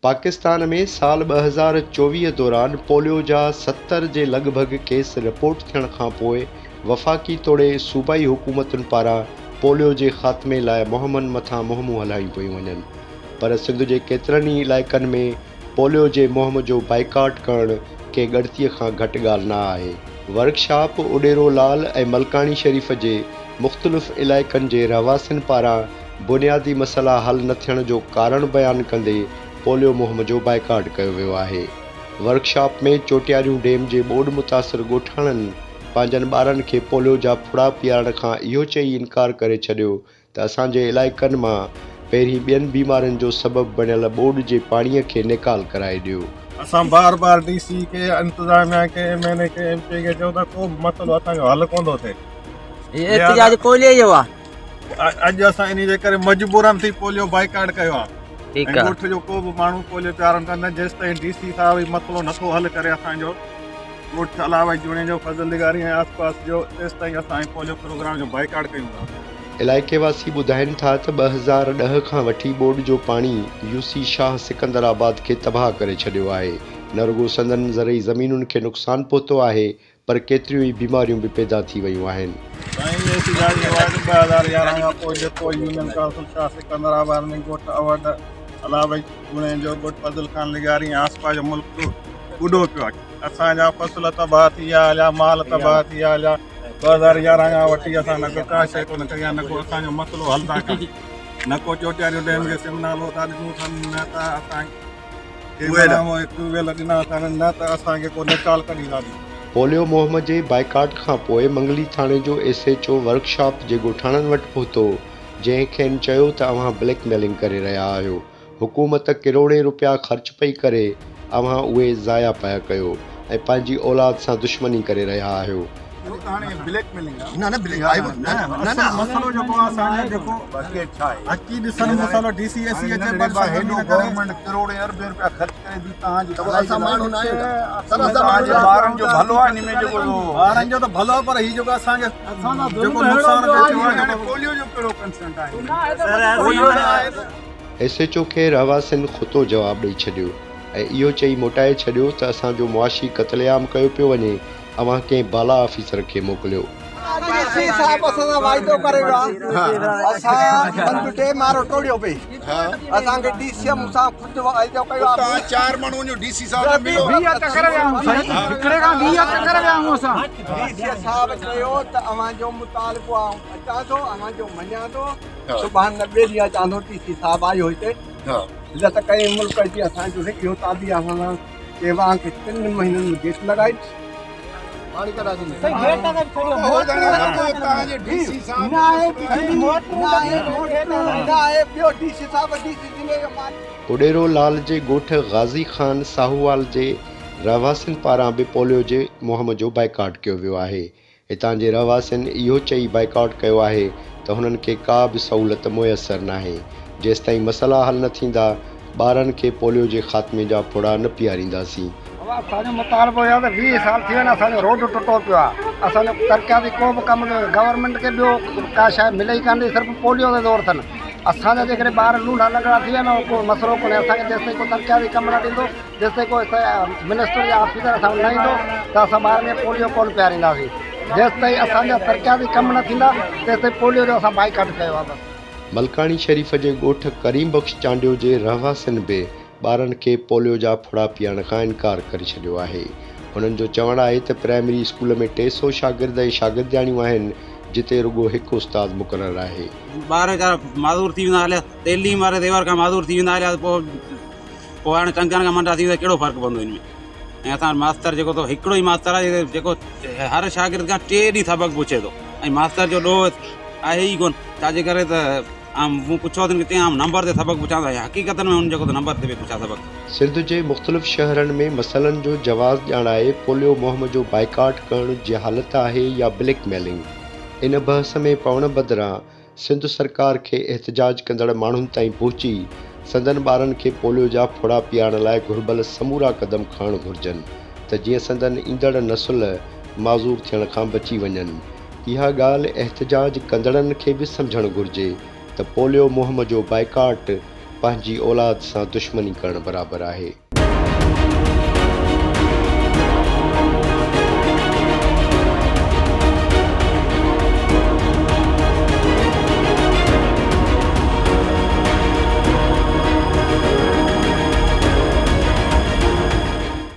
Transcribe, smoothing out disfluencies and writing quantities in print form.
پاڪستان ۾ سال 2024 دوران پوليو جا 70 جي لڳ ڀڳ ڪيس رپورٽ ٿيڻ کانپوء وفاقي توڙي صوبائي حڪومتن پاران پوليو جي خاتمي لاء مهمن مٿان مهمون هلايون پيون وڃن پر سنڌ جي ڪيترن ئي علائقن ۾ پوليو جي مهم جو بائيڪاٽ ڪرڻ ڪنهن ڳڻتي کان گهٽ ڳالهه نه آهي. ورڪشاپ اڏيرو لال ۽ ملڪاڻي شريف جي مختلف علائقن جي رهواسين پاران بنيادي مسئلا حل نه ٿيڻ جو ڪارڻ بيان ڪندي پوليو مهم جو بائيڪاٽ ڪيو ويو آهي. ورڪشاپ ۾ چوٽياريون ڊيم جي ٻوڏ متاثر ڳوٺاڻن پنهنجن ٻارن کي پوليو جا ڦڙا پيارڻ کان اهو چئي انڪار ڪري ڇڏيو ته اسان جي علائقن مان پهرين ٻين بيمارين جو سبب بڻيل ٻوڏ جي پاڻي کي نيڪال ڪرائي ڏيو. اسان بار بار ڊي سي کي انتظاميا کي ايم اين اي کي ايم پي کي چئون ٿا ڪو به مسئلو اسان جو حل ڪونه ٿو ٿئي. هي احتجاج ڪولي جو آ. اڄ اسان انهي جي ڪري مجبورن ٿي پوليو بائيڪاٽ ڪيو آ ٺيڪ ۽ آ. ڳوٺ جو ڪو به ماڻهو پوليو پيارڻ ڪا نه جيستائين ڊي سي صاحب هي مسئلو نٿو حل ڪري اسان جو ڳوٺ علاوه جوڻيجو فضل لغاري ۽ آس پاس جو تيستائين اسان هي پوليو پروگرام جو بائيڪاٽ ڪيون ٿا. علائقي واسي ٻڌائين ٿا ته 2010 کان وٺي ٻوڏ جو پاڻي يو سي شاهه سڪندر آباد کي تباهه ڪري ڇڏيو آهي نه رڳو سندن زرعي زمينن کي نقصان پهتو آهي پر ڪيتريون ئي بيماريون به پيدا ٿي ويون آهن. سائين احتجاجي وارڊ 2011 کان پوء جيڪو يونين ڪائونسل شاهه سڪندر آباد ۾ ڳوٺ اوڍ، علاوه جوڻيجو، ڳوٺ فضل خان لغاري ۽ آس پاس جو ملڪ ٻڏو پيو آهي. اسان جا فصل تباهه ٿي ويا هليا، مال تباهه ٿي ويا هليا. 2011 کان وٺي اسان نه ڪو ڪا شيء ڪونه ڪئي آهي، نه ڪو اسان جو مسئلو حل ٿا ڪن، نه ڪو چوٽياريون ڊيم کي سم نالو ٿا ڏنو اٿن، نه ته اسان پوليو مهم جي بائيڪاٽ کان پوء منگلي ٿاڻي جو ايس ايڇ او ورڪشاپ جي ڳوٺاڻن وٽ پهتو، جنهن کين چيو ته اوهان بليڪ ميلنگ ڪري رهيا آهيو، حڪومت ڪروڙين روپيا خرچ پئي ڪري، اوهان اهي ضايع پيا ڪيو ۽ پنهنجي اولاد سان دشمني ڪري رهيا آهيو. ايس ايڇ او کي رهواسين کتو جواب ڏئي ڇڏيو ۽ اهو چئي موٽائي ڇڏيو ته اسان جو معاشي قتل عام ڪيو پيو وڃي، اوهان ڪنهن بالا آفيسر کي موڪليو. ڊي سي صاحب اسان سان واعدو ڪري ويو آ اسان بند ڊيم وارو ٽوڙيو پئي اسان کي ڊي سي مون سان خود واعدو ڪيو آ اتان چار ماڻهو وڃو ڊي سي صاحب سان ملو. 20 چڪر ويا آهيون سائين هڪڙي کان 20 چڪر ويا آهيون اسان. ڊي سي صاحب چيو ته اوهان جو مطالبو آئون اچان ٿو اوهان جو مڃان ٿو سڀاڻ نه ٻئي ڏينهن اچان ٿو ڊي سي صاحب آيو هتي عزت ڪئي ملڪ جي اسان جو اهو تابع آ اسان سان ڪيوان کي ٽن مهينن ۾ گيٽ لڳائي اڏيرو لال جي ڳوٺ غازي خان ساهووال جي رهواسين پاران به پوليو جي مهم جو بائيڪاٽ ڪيو ويو آهي. هتان جي رهواسين اهو چئي بائيڪاٽ ڪيو آهي ته هنن کي ڪا به سهولت ميسر ناهي، جيستائين مسئلا حل نه ٿيندا ٻارن کي پوليو جي خاتمي جا ڦڙا نه پيارينداسين. بابا اسان جو مطالبو اهو آهي ته 20 سال ٿي ويا آهن اسان جو روڊ ٽٽو پيو آهي اسان جو ترقياتي ڪو به ڪم نه گورنمينٽ کي ٻيو ڪا شيء ملي ئي ڪانه ٿي صرف پوليو تي زور اٿن اسان جا جيڪڏهن ٻار لولها لنگڙا ٿي ويا آهن ڪو مسئلو ڪونهي اسان کي جيستائين ڪو ترقياتي ڪم نه ڏيندو جيستائين ڪو منسٽر يا آفيسر اسان وٽ نه ايندو ته اسان ٻارن کي پوليو ڪونه پيارينداسين. جيستائين اسان جا ترقياتي ڪم نه ٿيندا تيستائين پوليو جو اسان بائيڪاٽ ڪيو آهي بس. ملڪاڻي شريف جي ڳوٺ ڪريم بخش چانڊيو جي رهواسين به ٻارن کي پوليو جا ڦڙا پيارڻ کان انڪار ڪري ڇڏيو آهي. هنن جو چوڻ آهي ته پرائمري اسڪول ۾ 300 شاگرد ۽ شاگردياڻيون آهن جتي رڳو هڪ استاد مقرر آهي. ٻار ويچارا معذور ٿي ويندا هليا تعليم واري زيور کان معذور ٿي ويندا هليا ته پوء پوء هاڻي ٽنگن کان منڊا ٿي ويندا ڪهڙو فرق پوندو ان ۾ ۽ اسان وٽ ماستر جيڪو ٿو هڪڙو ئي ماستر آهي جيڪو هر شاگرد کان ٽي ڏينهن سبق پڇي ٿو ۽ ماستر جو ڏوهه آهي ئي ڪونه ڇاجي ڪري ته مون پڇيو اٿن چيائين آئون نمبر تي سبق پڇان ٿو حقيقتن ۾ هن جيڪو نمبر تي پئي پڇا سبق. سنڌ جي مختلف شهرن ۾ مسئلن جو جواز ڄاڻائي پوليو مهم جو بائيڪاٽ ڪرڻ جهالت آهي يا بليڪ ميلنگ؟ ان بحث ۾ پوڻ بدران سنڌ سرڪار کي احتجاج ڪندڙ ماڻهن تائين پهچي سندن ٻارن کي پوليو جا ڦڙا پيارڻ لاء گهربل سمورا قدم کڻڻ گهرجن ته جيئن سندن ايندڙ نسل معذور ٿيڻ کان بچي وڃن. اها ڳالهه احتجاج ڪندڙن کي به سمجهڻ گهرجي ته پوليو مهم جو بائيڪاٽ پنهنجي اولاد سان دشمني ڪرڻ برابر آهي.